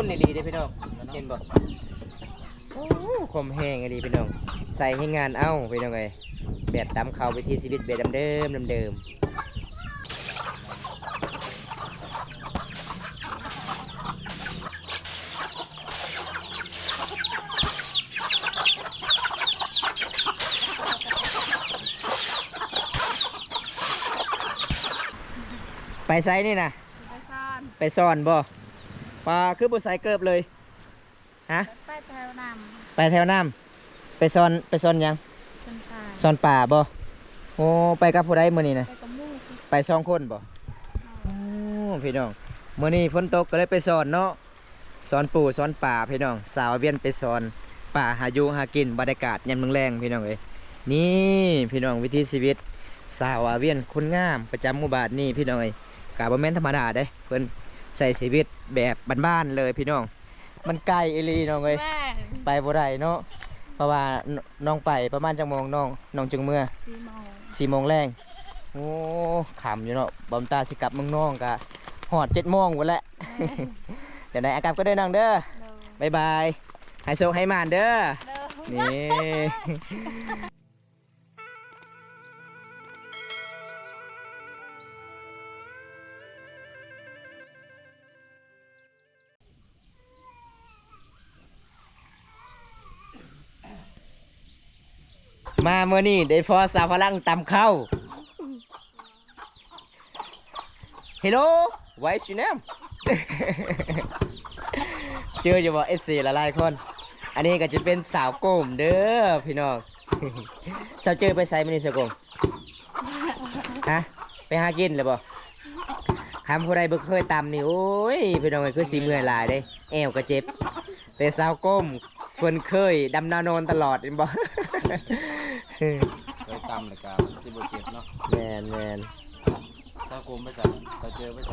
ອີ່ຫຼີເດ້ພີ່ນ້ອງ ເຫັນບໍ່? ໂອ້ ຄວາມແຮງອີ່ຫຼີພີ່ນ້ອງ ໃຊ້ແຮງງານເອົາພີ່ນ້ອງເອີຍ ແບບຕຳເຂົ້າ ວິຖີຊີວິດແບບເດີມໆ ເດີມໆ. ໄປໃສນີ້ນະ? ໄປສອນ ໄປສອນບໍ່? ປາ ຄືບໍ່ໃສ່ເກີບເລີຍ? ຮະ? ໄປແຖວນ້ຳ ໄປແຖວນ້ຳ ໄປສອນ ໄປສອນຫຍັງ? ສອນປາ ສອນປາບໍ່? ໂອ້ ໄປກັບຜູ້ໃດມື້ນີ້ນະ? ໄປກັບໝູ່ ໄປສອງຄົນບໍ່? ໂອ້ ພີ່ນ້ອງ ມື້ນີ້ຝົນຕົກກໍເລີຍໄປສອນເນາະ ສອນປູສອນປາພີ່ນ້ອງ ສາວວຽນໄປສອນປາ ຫາຢູ່ຫາກິນ ບັນຍາກາດຍາມແລງໆ ພີ່ນ້ອງເອີຍ. ນີ້ພີ່ນ້ອງ ວິຖີຊີວິດສາວວຽນຄົນງາມປະຈຳໝູ່ບ້ານນີ້ພີ່ນ້ອງເອີຍ ກະບໍ່ແມ່ນທຳມະດາເດ້ ເພິ່ນໃຊ້ຊີວິດແບບບ້ານໆ ເລີຍພີ່ນ້ອງ. ມັນໄກອີ່ຫຼີນ້ອງເອີຍ ແມ່ນ ໄປບໍ່ໄດ້ເນາະ ເພາະວ່າ ນ- ນ້ອງໄປປະມານຈັກໂມງນ້ອງ? ນ້ອງຈຶ່ງເມືອ? ສີ່ໂມງ ສີ່ໂມງແລງ. ໂອ້ ຄ່ຳຢູ່ເນາະ ບຳຕາຊິກັບເມືອງນອງກະຮອດເຈັດໂມງພຸ້ນແຫຼະ. ແມ່ນ ຈັ່ງໃດ ອາກັບກໍເດີນ້ອງເດີ ໂດຍ ບາຍບາຍ ໃຫ້ໂຊກໃຫ້ໝານເດີ ໂດຍ ນີ້. ມາມື້ນີ້ໄດ້ພໍ້ສາວພະລັງຕຳເຂົ້າ. Hello, what is your name? ເຈີຢູ່ບໍ່ ເອັຟຊີ ຫຼາຍໆຄົນ? ອັນນີ້ກໍຈະເປັນສາວໂກມເດີພີ່ນ້ອງ. ສາວເຈີໄປໃສມື້ນີ້ສາວໂກມ? ຮະ ໄປຫາກິນແລ້ວບໍ່? ຄັນຜູ້ໃດບໍ່ເຄີຍຕຳນີ້ ໂອ້ຍ ພີ່ນ້ອງເອີຍ ຄືຊິເມື່ອຍຫຼາຍເດ້ ແອວກໍເຈັບ. ແຕ່ສາວໂກມເພິ່ນເຄີຍດຳນາໂນນຕະຫຼອດ ແມ່ນບໍ່? ເຄີຍຕຳແລ້ວກໍມັນຊິບໍ່ເຈັບເນາະ. ແມ່ນໆ. ສາວໂກມໄປໃສ? ສາວເຈີໄປໃສ?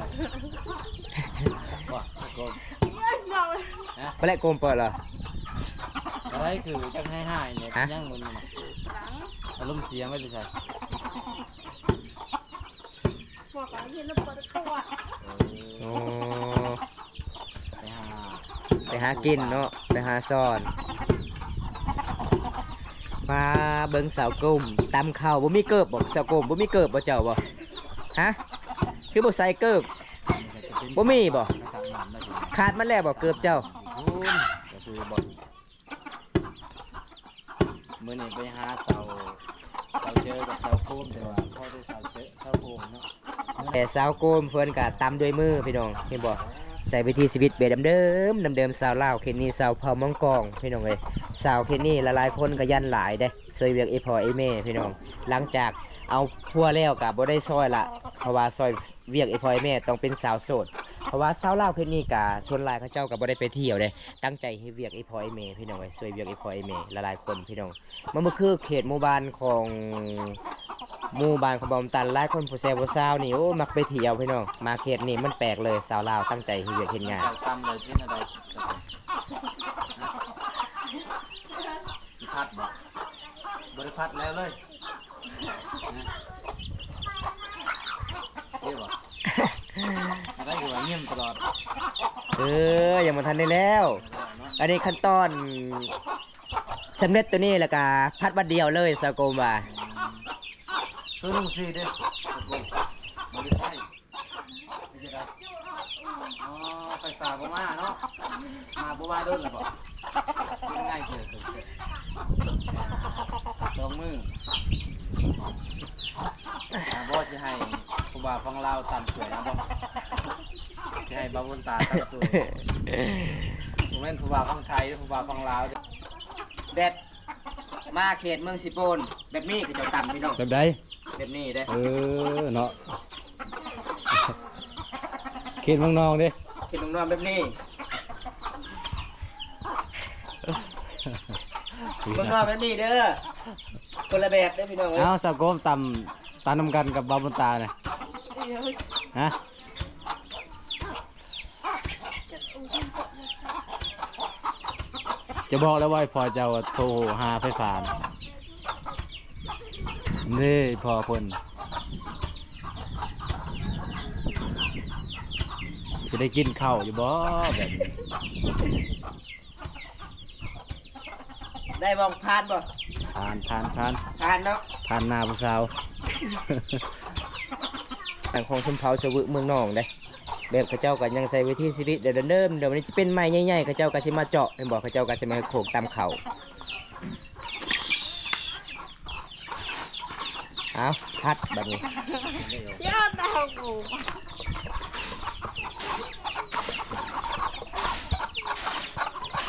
ບໍ່ ສາວໂກມ ຮະ? ໄປແລ້ວ ໂກມເປີດເລີຍ ກໍໄດ້ຄືຈັກໃຫ້ຫາຍແດ່. ຮະ? ຍັງມື້ນີ້ນະ ອາລົມເສຍໄວ້ແຕ່ໃສ? ພວກເຮົາເຫັນແລ້ວບໍ່ໄດ້ຕົວະ. ເອີ ໂອ້ ໄປຫາ ໄປຫາກິນເນາະ ໄປຫາສອນ. ມາເບິ່ງສາວໂກມຕຳເຂົ້າ ບໍ່ມີເກີບບໍ່ສາວໂກມ? ບໍ່ມີເກີບບໍ່ເຈົ້າບໍ່? ຮະ ຄືບໍ່ໃສ່ເກີບ? ບໍ່ມີບໍ່? ຂາດມັນແລ້ວບໍ່ເກີບເຈົ້າ? ມື້ນີ້ໄປຫາສາວ ສາວເຈີກັບສາວໂຄມ ແຕ່ວ່າພໍໄດ້ສາວເຈີ ສາວໂຄມເນາະ. ແຕ່ສາວໂຄມເພິ່ນກະຕຳດ້ວຍມືພີ່ນ້ອງ ເຫັນບໍ່? ໃຊ້ວິຖີຊີວິດແບບເດີມໆ ເດີມໆ ຊາວລາວເຂດນີ້ ຊາວເຜົ່າມົ້ງກອງພີ່ນ້ອງເອີຍ. ຊາວເຂດນີ້ຫຼາຍໆຄົນກະຢ້ານຫຼາຍເດ້ ຊ່ວຍວຽກອີ່ພໍ່ອີ່ແມ່ພີ່ນ້ອງ. ຫຼັງຈາກເອົາຜົວແລ້ວກະບໍ່ໄດ້ຊ່ອຍລະ ເພາະວ່າຊ່ອຍ ວຽກອີ່ພໍ່ອີ່ແມ່ຕ້ອງເປັນສາວໂສດ ເພາະວ່າຊາວລາວເຂດນີ້ກະສ່ວນຫຼາຍເຂົາເຈົ້າກະບໍ່ໄດ້ໄປທ່ຽວເດ້ ຕັ້ງໃຈເຮັດວຽກອີ່ພໍ່ອີ່ແມ່ພີ່ນ້ອງເອີຍ ຊ່ວຍວຽກອີ່ພໍ່ອີ່ແມ່ຫຼາຍໆຄົນພີ່ນ້ອງ. ມັນບໍ່ຄືເຂດໝູ່ບ້ານຂອງ ໝູ່ບ້ານຂອງບ່າວນ້ຳຕານ ຫຼາຍຄົນຜູ້ແຊວຜູ້ສາວນີ້ ໂອ້ ມັກໄປທ່ຽວພີ່ນ້ອງ. ມາເຂດນີ້ມັນແປກເລີຍ ຊາວລາວຕັ້ງໃຈເຮັດວຽກເຮັດງານ. ເຈົ້າຕຳແລ້ວຊິແນວໃດ? ຊິຜັດບໍ່? ບໍ່ໄດ້ຜັດແລ້ວເລີຍ. ເຈັບບໍ່? ອັນນັ້ນຄືວ່າຍິ້ມຕະຫຼອດ. ເອີ ຍັງບໍ່ທັນໄດ້ແລ້ວ. ອັນນີ້ຂັ້ນຕອນສຳເລັດໂຕນີ້ ແລ້ວກະຜັດບັດດຽວເລີຍ ສາວໂກມວ່າ. ສູນໜຶ່ງສີ່ເດ້ ສາວໂກມ ບໍ່ໄດ້ໃຊ້. ເຮັດຈັ່ງໃດ? ອໍ ໄຟຟ້າບໍ່ມາເນາະ ມາບໍ່ມາດົນແລ້ວບໍ່? ເຮັດງ່າຍເກີນ ສອງມື້. ອ່າ ບໍ່ ຊິໃຫ້ຜູ້ບ່າວຝັ່ງລາວຕຳຊ່ວຍເອົາບໍ່? ຊິໃຫ້ບ່າວບຸນຕາຕຳຊ່ວຍ. ບໍ່ແມ່ນຜູ້ບ່າວຝັ່ງໄທ ຜູ້ບ່າວຝັ່ງລາວ. ແບບ ມາເຂດເມືອງເຊໂປນແບບນີ້ ເຂົາເຈົ້າຕຳພີ່ນ້ອງ. ແບບໃດ? ແບບນີ້ເດ້. ເອີເນາະ ເຂດເມືອງນອງເດ້ ເຂດເມືອງນອງແບບນີ້. ເມືອງນອງແບບນີ້ເດີ ຄົນລະແບບເດີພີ່ນ້ອງເອີຍ. ເອົາ ສາວໂກມຕຳ ຕຳນຳກັນກັບບ່າວບຸນຕານະ. ຮະ? ຈະບອກແລ້ວວ່າໃຫ້ພໍ່ເຈົ້າໂທຫາໄຟຟ້າ. ນີ້ພໍ່ເພິ່ນ. ຊິໄດ້ກິນເຂົ້າຢູ່ບໍ່ແບບນີ້? ໄດ້ບໍ່? ຜ່ານບໍ່? ຜ່ານ ຜ່ານ ຜ່ານ ຜ່ານເນາະ ຜ່ານໜ້າຜູ້ສາວ. ທາງຂອງຊົນເຜົ່າຊາວວຶເມືອງໜອງເດ້ ແບບເຂົາເຈົ້າກໍຍັງໃຊ້ວິຖີຊີວິດແບບເດີມໆ ດຽວນີ້ຈະເປັນໄມ້ໃຫຍ່ໆ ເຂົາເຈົ້າກໍຊິມາເຈາະ ແມ່ນບໍ່? ເຂົາເຈົ້າກໍຊິມາໂຂກຕຳເຂົ້າ. ເອົາ ພັດບັດນີ້ ຍອດດາວກູ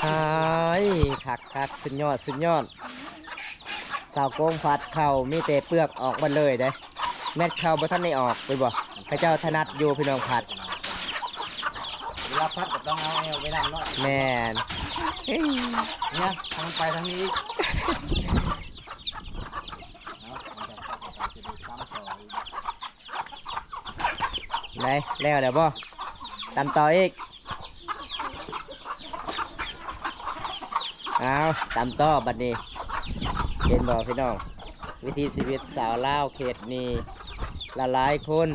ເຮີ້ຍ ຄັກໆ ສຸດຍອດ ສຸດຍອດ. ຊາວໂກມພັດເຂົ້າ ມີແຕ່ເປືອກອອກໝົດເລີຍເດ້. ແມັດເຂົ້າບໍ່ທັນໄດ້ອອກ ເຫັນບໍ່? ເຂົາເຈົ້າຖະໜັດຢູ່ ພີ່ນ້ອງພັດ. ເວລາພັດກໍຕ້ອງເອົາແອວໄປນຳເນາະ. ແມ່ນ. ເອີຍ ທາງໄປທາງນີ້ອີກ. ເອົາ ໄດ້ແລ້ວແລ້ວບໍ່? ຕຳຕໍ່ອີກ. ເອົາ ຕຳຕໍ່ບັດນີ້. ເຫັນບໍ່ພີ່ນ້ອງ? ວິຖີຊີວິດຊາວລາວເຂດນີ້ ຫຼາຍໆຄົນ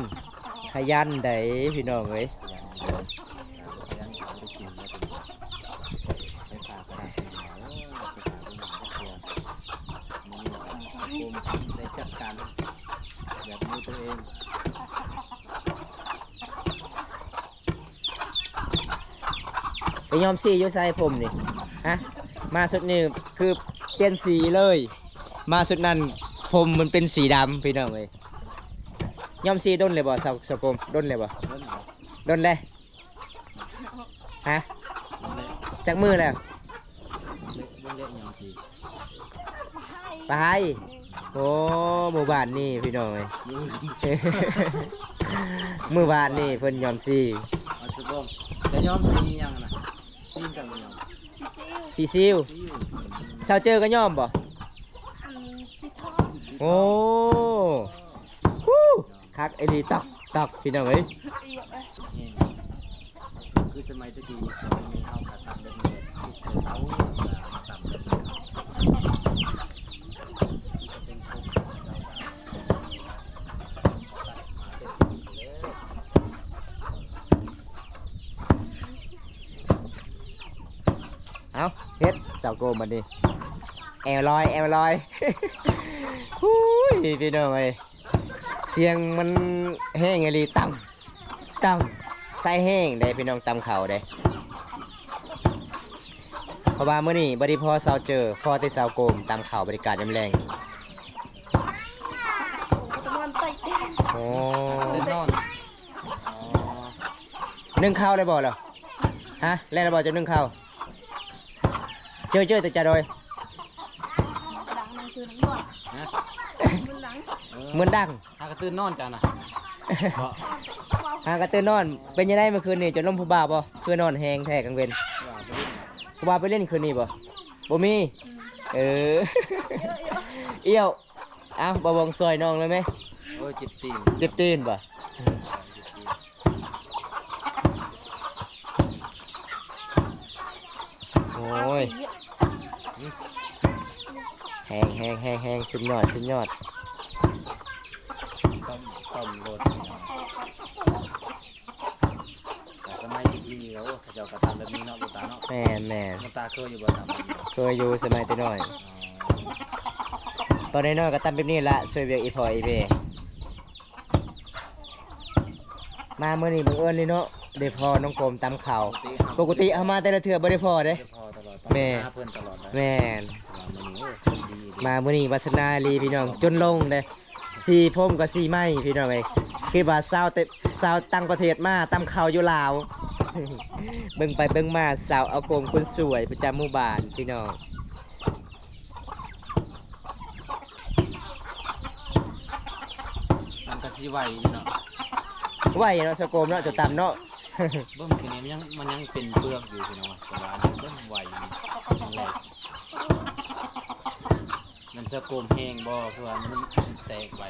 ຂະຫຍັນໃດ໋ພີ່ນ້ອງເອີຍ. ໄດ້ຈັດການແບບມືຕົວເອງ. ໄປຍ້ອມສີຢູ່ໃສຜົມນີ້? ຮະ? ມາຊຸດນີ້ຄືປ່ຽນສີເລີຍ ມາຊຸດນັ້ນຜົມມັນເປັນສີດຳ ພີ່ນ້ອງເອີຍ. ຍ້ອມສີດົນແລ້ວບໍ່ ຊາວ ຊາວກົມ? ດົນແລ້ວບໍ່? ດົນແລ້ວ. ຮະ? ຈັກມື້ແລ້ວ? ບໍ່ໄດ້ຍ້ອມສີ. ປາຍ. ໂອ້ ມື້ວານນີ້ພີ່ນ້ອງເອີຍ ມື້ວານນີ້ເພິ່ນຍ້ອມສີ. ອາ ສຸກອງ ຈະຍ້ອມສີຫຍັງນະ? ສີຫຍັງກໍຍ້ອມ? ສີຊິວ. ສີຊິວ. ຊາວເຈີກໍຍ້ອມບໍ່? ອັນສີທອງ. ໂອ້ ຮູ້. ຄັກອີ່ຫຼີ ຕອກຕອກ ພີ່ນ້ອງເອີຍ. ຄືສະໄໝແຕ່ກີ້ນີ້ ເຂົາກໍຕັດແບບນີ້ແຫຼະ ທຸກແຕ່ເຊົ້າ ຕັດແບບນີ້ ເອົາ ເຮັດ ຊາວໂກມບັດນີ້ ແອວລອຍ ແອວລອຍ. ຫູຍ ພີ່ນ້ອງເອີຍ ສຽງມັນແຮງອີ່ຫຼີ ຕັງ ຕຳ ໃສ່ແຮງເດ້ພີ່ນ້ອງ ຕຳເຂົ້າເດ້. ເພາະວ່າມື້ນີ້ບໍ່ໄດ້ພໍຊາວເຈີ ພໍແຕ່ຊາວໂກມ ຕຳເຂົ້າ ບໍລິການຍາມແລງ. ໂອ້ ນອນ ອໍ ໜຶ້ງເຂົ້າໄດ້ບໍ່ລະ? ຮະ ແລ້ວລະບໍ່ ຈະໜຶ້ງເຂົ້າ? ເຈີ ເຈີ ແຕ່ຈະໂດຍ ຮະ? ເໝືອນດັງ ຫາກະຕື່ນນອນຈ້ານະ ຫາກະຕື່ນນອນ. ເປັນຈັ່ງໃດມື້ຄືນນີ້ ເຈົ້າລົມຜູ້ບ່າວບໍ່? ຄືນອນແຮງແທ້ກາງເວັນ. ຜູ້ບ່າວໄປຫຼິ້ນຄືນນີ້ບໍ່? ບໍ່ມີ. ເອີ ອ່ຽວ. ເອົ້າ ບ່າວວອງຊ່ອຍນ້ອງເລີຍແມ. ໂອ້ຍ ເຈັບຕີນ. ເຈັບຕີນບໍ່? ໂອ້ຍ ແຮງ ແຮງ ແຮງ ແຮງ ສຸດຍອດ ສຸດຍອດ. ຕ້ອມ ຕ້ອມໂລດ ແຕ່ສະໄໝຕະກີ້ນີ້ ໂອ້ ເຂົາເຈົ້າກໍຕຳແບບນີ້ເນາະ ບຸນຕາເນາະ. ແມ່ນໆ ບຸນຕາເຄີຍຢູ່ບໍ່ ຕຳແບບນີ້? ເຄີຍຢູ່ ສະໄໝແຕ່ນ້ອຍ. ອໍ ຕອນນ້ອຍໆກໍຕຳແບບນີ້ລະ ຊ່ວຍວຽກອີ່ພໍ່ອີ່ແມ່. ມາມື້ນີ້ບັງເອີນເລີຍເນາະ ໄດ້ພໍ້ນ້ອງໂກມຕຳເຂົ້າ. ປົກກະຕິເຮົາມາແຕ່ລະເທື່ອບໍ່ໄດ້ພໍ້ເດ້. ແມ່ນ ເພິ່ນຕະຫຼອດ. ແມ່ນ ມາມື້ນີ້ ໂອ້ ໂຊກດີ ມາມື້ນີ້ວາສະໜາອີ່ຫຼີພີ່ນ້ອງ ຈົນຫຼົງເດ້. ສີຜົມກໍສີໃໝ່ພີ່ນ້ອງເອີຍ ຄິດວ່າຊາວ ຊາວຕ່າງປະເທດມາຕຳເຂົ້າຢູ່ລາວ. ເບິ່ງໄປເບິ່ງມາ ສາວອາກົງຄົນສວຍປະຈຳໝູ່ບ້ານພີ່ນ້ອງ. ມັນກໍຊິໄວຢູ່ເນາະ ໄວເນາະ ສາວໂກມເນາະ ເຈົ້າຕຳເນາະ. ເບິ່ງຄືນີ້ມັນຍັງ ມັນຍັງເປັນເປືອກຢູ່ພີ່ນ້ອງ ແຕ່ວ່າເບິ່ງໄວ ມັນແຫຼກ. ມັນສະໂກມແຮງບໍ່ ຄືວ່າມັນແຕກໄວ.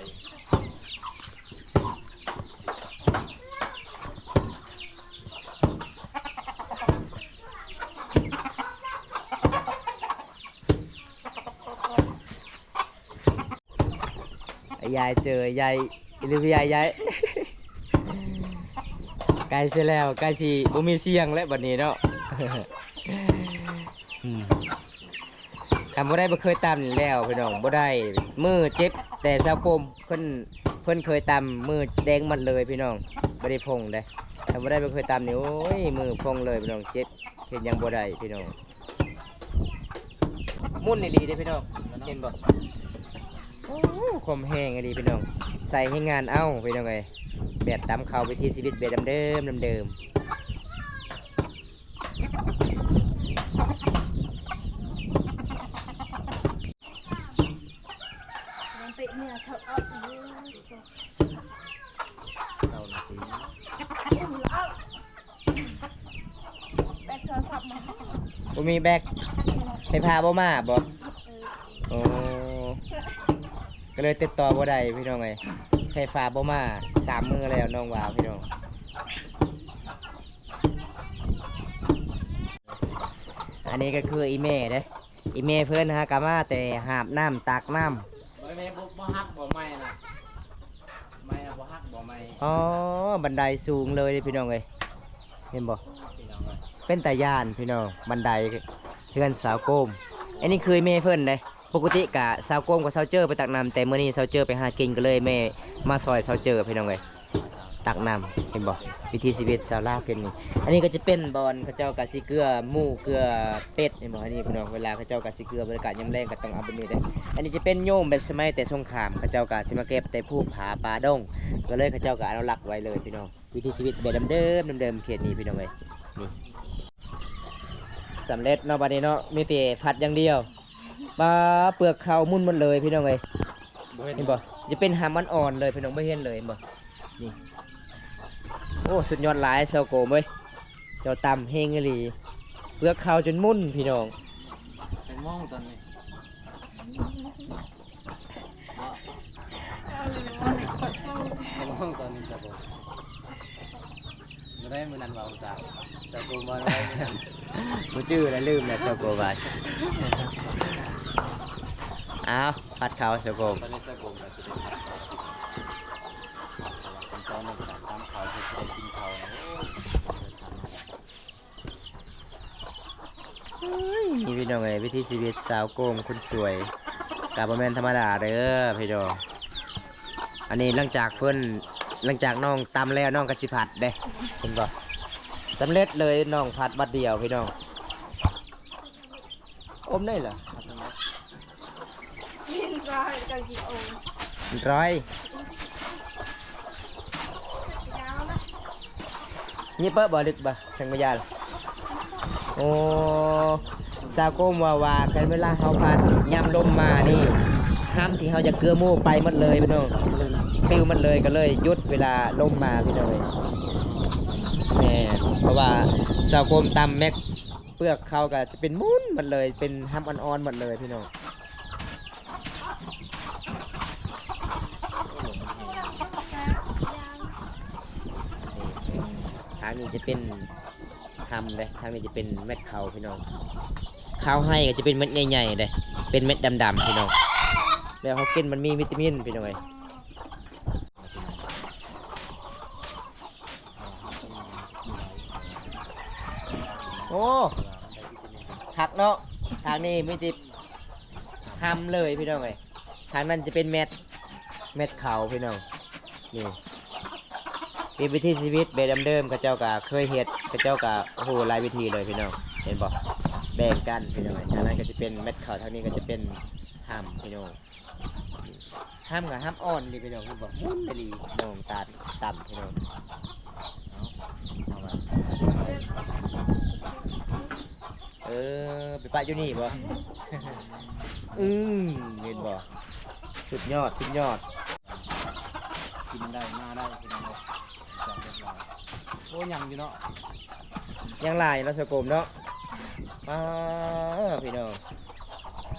ຍາຍເຈີ ຍາຍ ຫຼືຍາຍ ຍາຍ ກ ໃກ້ຊິແລ້ວ ໃກ້ຊິບໍ່ມີສຽງແລ້ວບັດນີ້ເນາະ. ອືມ ຄັນບໍ່ໄດ້ບໍ່ເຄີຍຕຳນີ້ແລ້ວພີ່ນ້ອງ ບໍ່ໄດ້. ມືເຈັບ ແຕ່ຊາວໂກມເພິ່ນ ເພິ່ນເຄີຍຕຳ ມືແດງໝົດເລີຍພີ່ນ້ອງ ບໍ່ໄດ້ພົງເດ້. ຄັນບໍ່ໄດ້ບໍ່ເຄີຍຕຳນີ້ ໂອ້ຍ ມືພົງເລີຍພີ່ນ້ອງ ເຈັບ ເຮັດຫຍັງບໍ່ໄດ້ພີ່ນ້ອງ. ໝຸ່ນອີ່ຫຼີເດ້ພີ່ນ້ອງ ເຫັນບໍ່? ໂອ້ ຄວາມແຮງອີ່ຫຼີພີ່ນ້ອງ ໃຊ້ແຮງງານເອົາພີ່ນ້ອງເອີຍ. ແບບຕຳເຂົ້າ ວິຖີຊີວິດແບບເດີມໆ ເດີມໆ. ແບດໂທລະສັບມາ ບໍ່ມີແບັດ ໄຟຟ້າບໍ່ມາບໍ? ເອີ ໂອ້ ກໍເລີຍຕິດຕໍ່ບໍ່ໄດ້ພີ່ນ້ອງເອີຍ ໄຟຟ້າບໍ່ມາສາມມື້ແລ້ວ ນ້ອງວ່າພີ່ນ້ອງ. ອັນນີ້ກໍຄືອີ່ແມ່ເດ້ ອີ່ແມ່ເພິ່ນຫາກໍມາແຕ່ຫາບນ້ຳ ຕັກນ້ຳ. ບໍ່ແມ່ນ ບໍ່ ບໍ່ຫັກບໍ່ໄມ້ນະ ໄມ້ນະບໍ່ຫັກບໍ່ໄມ້. ອໍ ບັນໄດສູງເລີຍເດ້ພີ່ນ້ອງເອີຍ ເຫັນບໍ່? ພີ່ນ້ອງເອີຍ ເປັນຕາຢ້ານພີ່ນ້ອງ ບັນໄດເຮືອນສາວໂກມ. ອັນນີ້ຄືແມ່ເພິ່ນເດ້ ປົກກະຕິກະສາວໂກມກັບສາວເຈີໄປຕັກນ້ຳ ແຕ່ມື້ນີ້ສາວເຈີໄປຫາກິນ ກໍເລີຍແມ່ມາຊ່ອຍສາວເຈີພີ່ນ້ອງເອີຍ. ຕັກນ້ຳ ເຫັນບໍ່? ວິຖີຊີວິດຊາວລາວເປັນນີ້. ອັນນີ້ກໍຈະເປັນບ່ອນເຂົາເຈົ້າກະຊິເກືອໝູ ເກືອເປັດ ເຫັນບໍ່? ອັນນີ້ພີ່ນ້ອງ ເວລາເຂົາເຈົ້າກະຊິເກືອ ບັນຍາກາດຍາມແລງກໍຕ້ອງເອົາແບບນີ້ເດ້. ອັນນີ້ຈະເປັນໂຍມແບບສະໄໝແຕ່ສົງຄາມ ເຂົາເຈົ້າກະຊິມາເກັບແຕ່ພູຜາປ່າດົງ ກໍເລີຍເຂົາເຈົ້າກະອະນຸລັກໄວ້ເລີຍພີ່ນ້ອງ. ວິຖີຊີວິດແບບເດີມໆ ເດີມໆ ເຂດນີ້ພີ່ນ້ອງເອີຍ. ນີ້ ສຳເລັດເນາະ ບັດນີ້ເນາະ ມີແຕ່ຜັດຢ່າງດຽວ. ປາ ເປືອກເຂົ້າໝຸ່ນໝົດເລີຍພີ່ນ້ອງເອີຍ ບໍ່ເຫັນ ເຫັນບໍ່? ຈະເປັນຫຳອ່ອນໆເລີຍພີ່ນ້ອງ ບໍ່ເຫັນເລີຍ ເຫັນບໍ່? ນີ້ ໂອ້ ສຸດຍອດຫຼາຍຊາວໂກມເອີຍ ເຈົ້າຕຳແຮງອີ່ຫຼີ ເປືອກເຂົ້າຈົນໝຸ່ນພີ່ນ້ອງ. ຈັກໂມງຕອນນີ້? ເອົາເລີຍ ເວົ້າໃນກອດໂຕ ຈັກໂມງຕອນນີ້ຊາວໂກມ? ບໍ່ໄດ້ ມື້ນັ້ນເວົ້າຕາມ ຊາວໂກມເວົ້າໄດ້ມື້ນັ້ນ ບໍ່ຈື່ແລ້ວ ລືມແລ້ວຊາວໂກມວ່າ. ອ້າວ ພັດເຂົ້າຊາວໂກມ ຕອນນີ້ຊາວໂກມກໍຊິໄດ້ພັດເຂົ້າ ເພາະວ່າຂັ້ນຕອນໃນການຕຳເຂົ້າ ເພື່ອຈະໄດ້ກິນເຂົ້າ ໂອ້ຍ ເຮີ້ຍ ນີ້ພີ່ນ້ອງເອີຍ ວິຖີຊີວິດຊາວໂກມຄົນສວຍ ກໍບໍ່ແມ່ນທຳມະດາເດີພີ່ນ້ອງ. ອັນນີ້ຫຼັງຈາກເພິ່ນ ຫຼັງຈາກນ້ອງຕຳແລ້ວ ນ້ອງກໍຊິຜັດເດ້ ເຫັນບໍ່? ສຳເລັດເລີຍ ນ້ອງຜັດບັດດຽວພີ່ນ້ອງ. ອົມໄດ້ລະ? ເຫັນວ່າໃຫ້ເຈົ້າກິນໂອ ຮ້ອຍ ນີ້ເປີດບໍ່? ລຶກບໍ່? ແຂງບໍ່ຢາລະ? ໂອ້ ຊາວໂກມເວົ້າວ່າ ຄັນເວລາເຮົາພັດ ຍາມລົມມານີ້ ຫຳທີ່ເຮົາຈະເກືອໝູໄປໝົດເລີຍພີ່ນ້ອງ ປິວໝົດເລີຍ ກໍເລີຍຢຸດເວລາລົມມາພີ່ນ້ອງເອີຍ. ແມ່ນ ເພາະວ່າຊາວໂກມຕຳແມັກ ເປືອກເຂົ້າກໍຈະເປັນໝຸ່ນໝົດເລີຍ ເປັນຫຳອ່ອນໆໝົດເລີຍພີ່ນ້ອງ. ທາງນີ້ຈະເປັນຫຳເດ້ ທາງນີ້ຈະເປັນເມັດເຂົ້າພີ່ນ້ອງ. ເຂົ້າໄຮ່ກໍຈະເປັນເມັດໃຫຍ່ໆເດ້ ເປັນເມັດດຳໆພີ່ນ້ອງ ແລ້ວເຮົາກິນມັນມີວິຕາມິນພີ່ນ້ອງເອີຍ. ໂອ້ ຄັກເນາະ ທາງນີ້ມີແຕ່ຫຳເລີຍພີ່ນ້ອງເອີຍ. ທາງນັ້ນຈະເປັນແມັດ ແມັດເຂົ້າພີ່ນ້ອງ. ນີ້ ເປັນວິຖີຊີວິດແບບເດີມໆ ເຂົາເຈົ້າກໍເຄີຍເຮັດ ເຂົາເຈົ້າກໍຮູ້ຫຼາຍວິທີເລີຍພີ່ນ້ອງ ເຫັນບໍ່? ແບ່ງກັນພີ່ນ້ອງເອີຍ. ທາງນັ້ນກໍຈະເປັນແມັດເຂົ້າ ທາງນີ້ກໍຈະເປັນຫຳພີ່ນ້ອງ. ຫຳກໍຫຳອ່ອນອີ່ຫຼີພີ່ນ້ອງ ເຫັນບໍ່? ໝຸ່ນອີ່ຫຼີ ນ້ອງຕານຕຳພີ່ນ້ອງ. ເອົາ ເອົາມາ ເອີ ໄປປະຢູ່ນີ້ບໍ່? ອືມ ເຫັນບໍ່? ສຸດຍອດ ສຸດຍອດ. ກິນໄດ້ ມາໄດ້ພີ່ນ້ອງເອີຍ. ໂອ້ ຍັງຢູ່ເນາະ ຍັງຫຼາຍເນາະ ຊາວໂກມເນາະ. ປ້າ ພີ່ນ້ອງ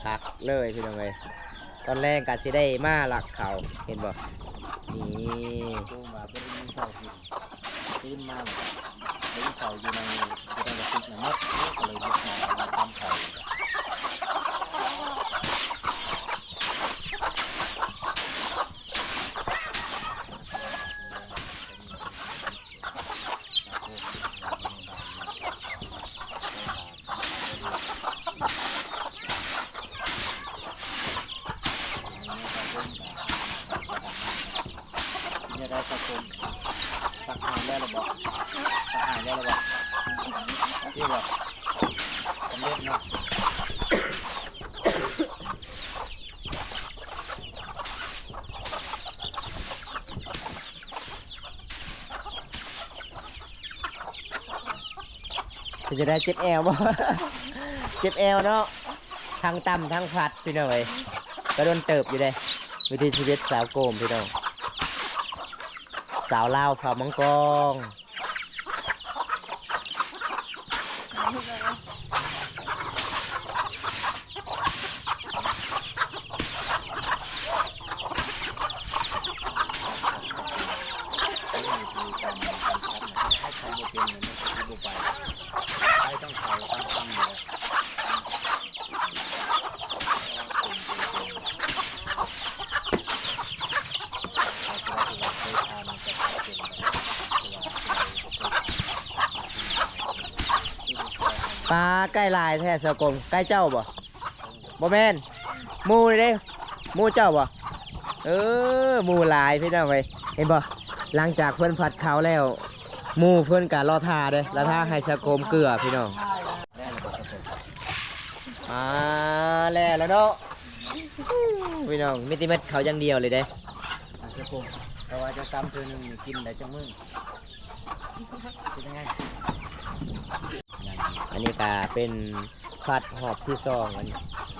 ຄັກເລີຍພີ່ນ້ອງເອີຍ. ຕອນແລງກໍຊິໄດ້ມາລັກເຂົ້າ ເຫັນບໍ່? ນີ້ ໂກມວ່າບໍ່ໄດ້ມີເຂົ້າກິນ ຕື່ນມາເບິ່ງເຂົ້າຢູ່ໃນ ຢູ່ໃນກະຕິກນະໝົດ ກໍເລີຍຍົກມາຕຳເຂົ້າ. ເ ສັກຜົມ ສັກຫາຍແລ້ວລະບໍ່? ສັກຫາຍແລ້ວລະບໍ່? ນີ້ບໍ່? ສຳເລັດເນາະ. ເປັນຈັ່ງໃດ ເຈັບແອວບໍ່? ເຈັບແອວເນາະ ທັງຕຳທັງຜັດ ພີ່ນ້ອງເອີຍ. ກະດົນເຕີບຢູ່ເດ້ ວິຖີຊີວິດສາວໂກມ ພີ່ນ້ອງ. ສາວລາວເຜົ່າມັງກອງ. ປາ ໄກ່ຫຼາຍແທ້ສາວກົງ. ໄກ່ເຈົ້າບໍ່? ບໍ່ແມ່ນ ໝູ່ນີ້ເດ້ ໝູ່ເຈົ້າບໍ່? ເອີ ໝູ່ຫຼາຍພີ່ນ້ອງເອີຍ. ເຫັນບໍ່ ຫຼັງຈາກເພິ່ນຜັດເຂົ້າແລ້ວ ໝູ່ເພິ່ນກະລໍຖ້າເດ້ ລໍຖ້າໃຫ້ສາວກົງເກືອພີ່ນ້ອງ. ອ່າ ແລ້ວລະເນາະ ພີ່ນ້ອງ ມີແຕ່ເມັດເຂົ້າຢ່າງດຽວເລີຍເດ້. ອ່າ ເຊໂກ ແຕ່ວ່າເຈົ້າຕຳເທື່ອໜຶ່ງນີ້ກິນໄດ້ຈັກມື້? ເປັນຍັງໄງ? ອັນນີ້ກະເປັນຜັດຮອບທີສອງ. ອັນ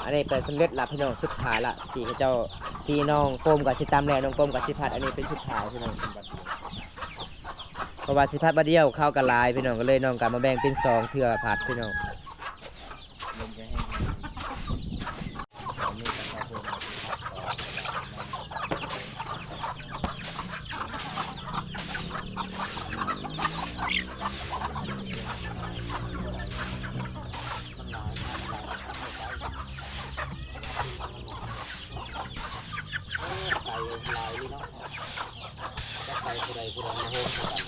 ອັນນີ້ໄປສຳເລັດລະພີ່ນ້ອງ ສຸດທ້າຍລະ ທີ່ເຂົາເຈົ້າ ທີ່ນ້ອງກົມກະຊິຕຳແລ້ວ ນ້ອງກົມກະຊິຜັດ. ອັນນີ້ເປັນສຸດທ້າຍພີ່ນ້ອງ ເພາະວ່າຊິຜັດບາດດຽວ ເຂົ້າກະຫຼາຍພີ່ນ້ອງ ກະເລີຍນ້ອງກະມາແບ່ງເປັນສອງເທື່ອຜັດພີ່ນ້ອງ. ໄກ່ຫຼາຍເລີຍເນາະ ຈັກໄກ່ຜູ້ໃດຜູ້ໃດມາໂຮມກັນ.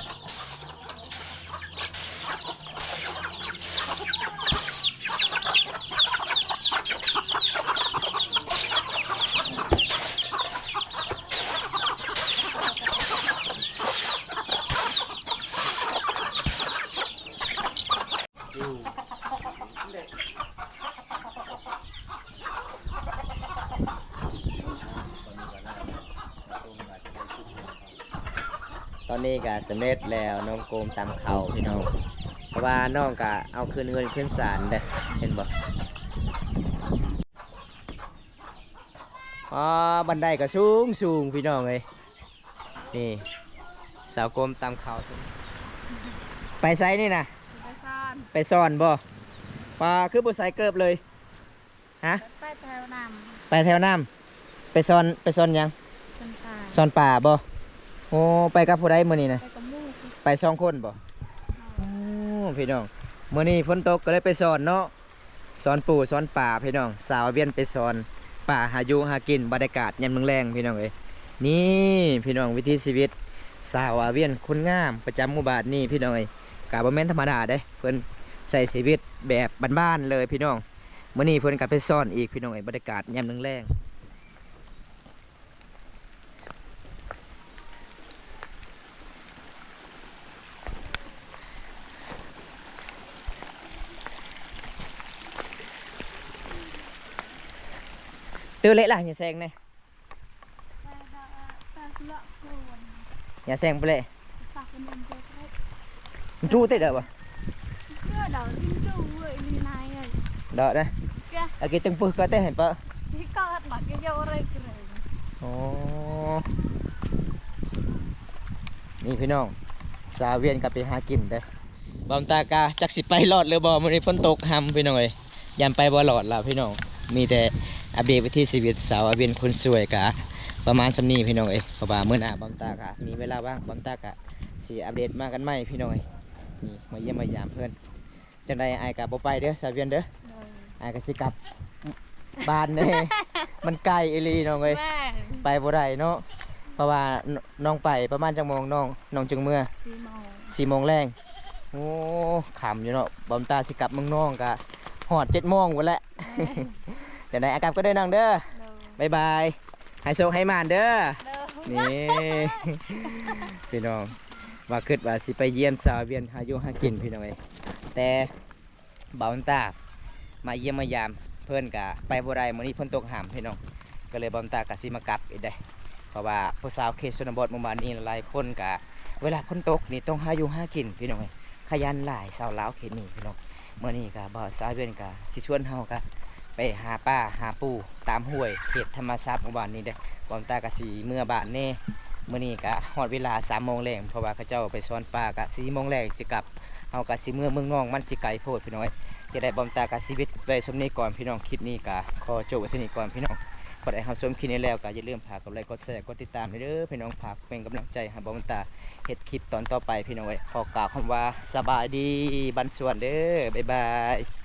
ຕອນນີ້ກະສຳເລັດແລ້ວ ນ້ອງໂກມຕຳເຂົ້າພີ່ນ້ອງ ເພາະວ່ານ້ອງກະເອົາຂຶ້ນເຮືອນຂຶ້ນຊານເດ້ ເຫັນບໍ່? ອໍ ບັນໄດກະສູງໆ ພີ່ນ້ອງເອີຍ. ນີ້ ສາວກົມຕຳເຂົ້າ. ໄປໃສນີ້ນະ? ໄປສອນ ໄປສອນບໍ່? ປາ ຄືບໍ່ໃສ່ເກີບເລີຍ? ຮະ? ໄປແຖວນ້ຳ ໄປແຖວນ້ຳ ໄປສອນ ໄປສອນຫຍັງ? ສອນປາ ສອນປາບໍ່? ໂອ້ ໄປກັບຜູ້ໃດມື້ນີ້ນະ? ໄປກັບໝູ່ ໄປສອງຄົນບໍ່? ໂອ້ ພີ່ນ້ອງ ມື້ນີ້ຝົນຕົກກະເລີຍໄປສອນເນາະ ສອນປູສອນປາພີ່ນ້ອງ. ສາວອາວຽນໄປສອນປາຫາຢູ່ຫາກິນ ບັນຍາກາດຍາມແລງໆ ພີ່ນ້ອງເອີຍ. ນີ້ພີ່ນ້ອງ ວິຖີຊີວິດສາວອາວຽນຄົນງາມປະຈຳໝູ່ບ້ານນີ້ພີ່ນ້ອງເອີຍ. ກະບໍ່ແມ່ນທຳມະດາເດ້ ເພິ່ນໃຊ້ຊີວິດແບບບ້ານໆ ເລີຍພີ່ນ້ອງ. ມື້ນີ້ເພິ່ນກະໄປສອນອີກພີ່ນ້ອງເອີຍ ບັນຍາກາດຍາມແລງໆ. ເຕີເລະລະ ຢ່າແຊງແນ່ ຢ່າແຊງໄປເລະ. ມັນຈູເຕະເດີບໍ່? ເດີ ເດີນະ ອາກິດຕຶງປຶກກະເຕະໃຫ້ປະ ໂອ້ ນີ້ພີ່ນ້ອງ ສາວວຽນກະໄປຫາກິນເດີ. ບ່າວຕາກະຈັກຊິໄປລອດຫຼືບໍ່ ມື້ນີ້ຝົນຕົກຮຳພີ່ນ້ອງເອີຍ. ຢ້ານໄປບໍ່ລອດລະພີ່ນ້ອງ ມີແຕ່ອັບເດດວິຖີຊີວິດສາວອາວຽນຄົນສວຍກະປະມານສ່ຳນີ້ພີ່ນ້ອງເອີຍ. ເພາະວ່າມື້ໜ້າບ່າວຕາກະມີເວລາວ່າງ ບ່າວຕາກະຊິອັບເດດມາກັນໃໝ່ພີ່ນ້ອງເອີຍ. ນີ້ມາຢ້ຽມມາຢາມເພິ່ນ. ຈັ່ງໃດອ້າຍກະບໍ່ໄປເດີສາວວຽນເດີ ໂດຍ ອ້າຍກະຊິກັບບ້ານເດ້. ມັນໄກອີ່ຫຼີນ້ອງເອີຍ ແມ່ນ ໄປບໍ່ໄດ້ເນາະ. ເພາະວ່າ ນ- ນ້ອງໄປປະມານຈັກໂມງນ້ອງ ນ້ອງຈຶ່ງເມືອ? ສີ່ໂມງ ສີ່ໂມງແລງ. ໂອ້ ຄ່ຳຢູ່ເນາະ ບ່າວຕາຊິກັບເມືອງນອງກະຮອດເຈັດໂມງພຸ້ນແຫຼະ. ແມ່ນ ຈັ່ງໃດອ້າຍກັບກະເດີນ້ອງເດີ ໂດຍ ບາຍບາຍ ໃຫ້ໂຊກໃຫ້ໝານເດີ ໂດຍ. ນີ້ ພີ່ນ້ອງ ວ່າຄິດວ່າຊິໄປຢ້ຽມສາວວຽນຫາຢູ່ຫາກິນພີ່ນ້ອງເອີຍ ແຕ່ບ່າວບຸນຕາມາຢ້ຽມມາຢາມເພິ່ນກະໄປບໍ່ໄດ້ ມື້ນີ້ຝົນຕົກຫ້ຳພີ່ນ້ອງ ກໍເລີຍບ່າວບຸນຕາກະຊິມາກັບອີກເດ້ ເພາະວ່າຜູ້ສາວເຂດຊົນນະບົດໝູ່ບ້ານນີ້ຫຼາຍຄົນກະ ເວລາຝົນຕົກນີ້ຕ້ອງຫາຢູ່ຫາກິນພີ່ນ້ອງເອີຍ ຂະຫຍັນຫຼາຍຊາວລາວເຂດນີ້ພີ່ນ້ອງ. ມື້ນີ້ກະບ່າວສາວວຽນກະຊິຊວນເຮົາກະໄປຫາປາຫາປູຕາມຫ້ວຍເຂດທຳມະຊາດໝູ່ບ້ານນີ້ເດ້ ບ່າວບຸນຕາກະຊິເມືອບ້ານແດ່. ມື້ນີ້ກະຮອດເວລາສາມໂມງແລງ ເພາະວ່າເຂົາເຈົ້າໄປສອນປາກະສີ່ໂມງແລງຊິກັບ ເຮົາກະຊິເມືອເມືອງນອງ ມັນຊິໄກໂພດພີ່ນ້ອງເອີຍ. ຈັ່ງໃດບ່າວບຸນຕາກະຊິປິດໄວ້ສ່ຳນີ້ກ່ອນພີ່ນ້ອງ ຄລິບນີ້ກະຂໍຈົບໄວ້ເທົ່ານີ້ກ່ອນພີ່ນ້ອງ. ຜູ້ໃດຮັບຊົມຄລິບນີ້ແລ້ວກະຢ່າລືມຝາກກົດໄລກ໌ ກົດແຊ ກົດຕິດຕາມໃຫ້ເດີພີ່ນ້ອງ ຝາກເປັນກຳລັງໃຈໃຫ້ບ່າວບຸນຕາເຮັດຄລິບຕອນຕໍ່ໄປພີ່ນ້ອງເອີຍ. ຂໍກ່າວຄຳວ່າສະບາຍດີ ບັນຊວນເດີ ບາຍບາຍ.